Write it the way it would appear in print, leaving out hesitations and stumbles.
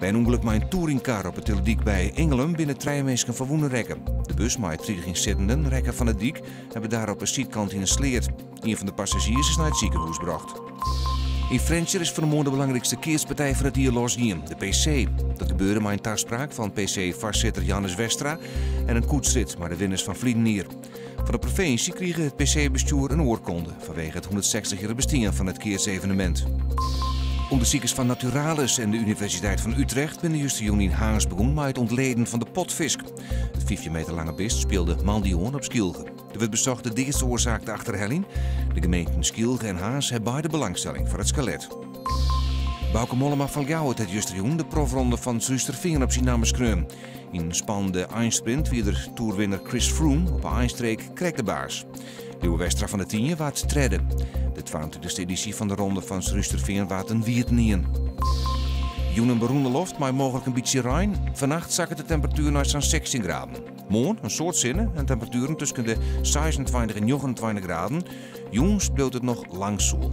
By in ûngelok mei in touringcar op 'e Tilledyk by Ingelum binne trije minsken ferwûne rekke. De bus mei 30 ynsittenden rekke fan 'e dyk en bedarre op 'e sydkant yn in sleat. Ien fan de passazjiers is nei it sikehûs brocht. Yn Frjentsjer is fan 'e moarn de belangrykste keatspartij fan it jier losgien, de PC. Dat gebeurde mei in taspraak fan PC-foarsitter Jannes Westra en in koetsrit mei de winners fan ferliden jier. Fan de provinsje krige it PC-bestjoer in oarkonde fanwege it 160-jierrich bestean fan it keatsevenemint. Undersikers fan Naturalis en de Universiteit fan Utrecht binne justerjûn yn Harns begûn mei it ûntleden fan de potfisk. It 15 meter lange bist spielde moandei oan op Skylge. Der wurdt besocht de deadsoarsaak te achterheljen. De gemeenten Skylge en Harns ha beide belangstelling foar it skelet. Bauke Mollema fan Ljouwert hat justerjûn de profronde fan Surhústerfean op syn namme skreaun. Yn in spannende einsprint wie er toerwinner Chris Froome op 'e einstreek krekt de baas. Lieuwe Westra fan De Tynje waard tredde. De 22e edysje fan de Ronde fan Surhústerfean waard in wieten ien. Jûn in berûne loft mei mooglik in bytsje rein. Fannacht sakket de temperatuer nei sa'n 16 graden. Moarn in soad sinne en temperatueren tusken de 26 en 29 graden. Jûns bliuwt it noch lang soel.